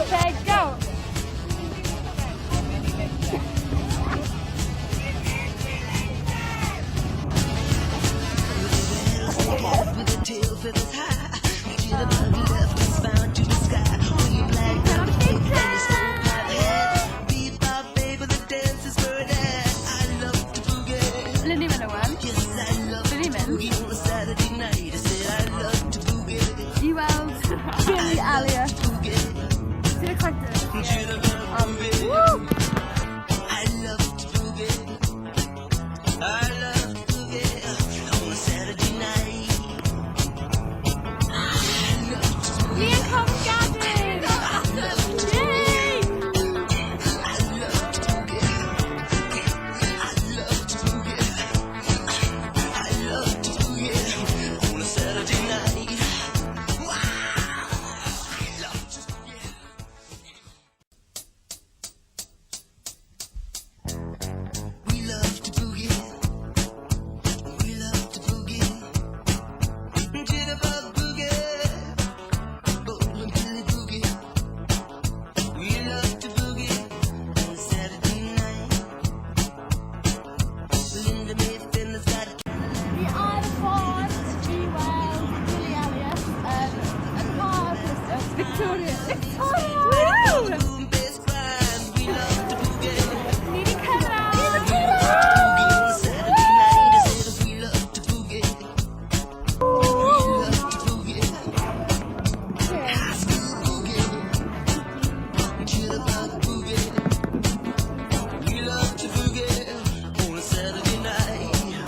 Set, go! Ble ni'n mynd Owen? Ble ni'n mynd? I weld Billy Elliot. Ti'n excited? Woo! I love to boogie. I love to boogie on a Saturday night. Ni yn Covent Garden! Yay! I love to boogie. I love to boogie. I love to boogie on a Saturday night. Wow! I love to boogie. We love to boogie. We love to boogie. Jitterbug boogie. Bowling Billy boogie. We love to boogie on Saturday night. Linda May Finley's got Ni ar y ffordd i weld Billy Elliot yn Parc Victoria. Victoria! Woo! boom bass grind. We love to boogie. Ni wedi cyrraedd! Ni wedi Boogie on cyrraedd! Saturday night. I said we love to boogie. We love to boogie. High school boogie. Jitterbug boogie. We love to boogie on a Saturday night. Yeah.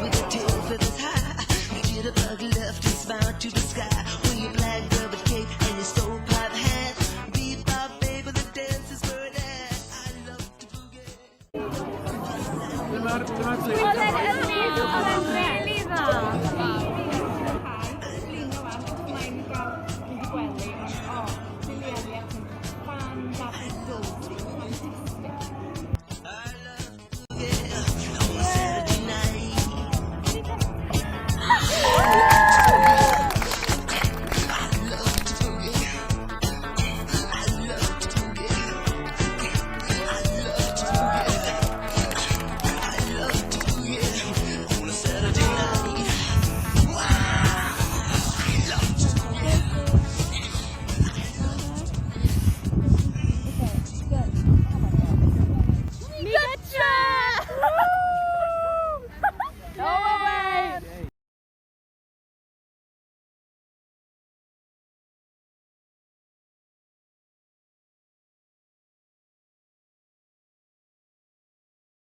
With a tail feathers high, jitterbug left his smile to the sky. When your black velvet cape and your stovepipe hat, bebop, baby, the dance is where it at. I love to boogie. Oedd e'n amazing.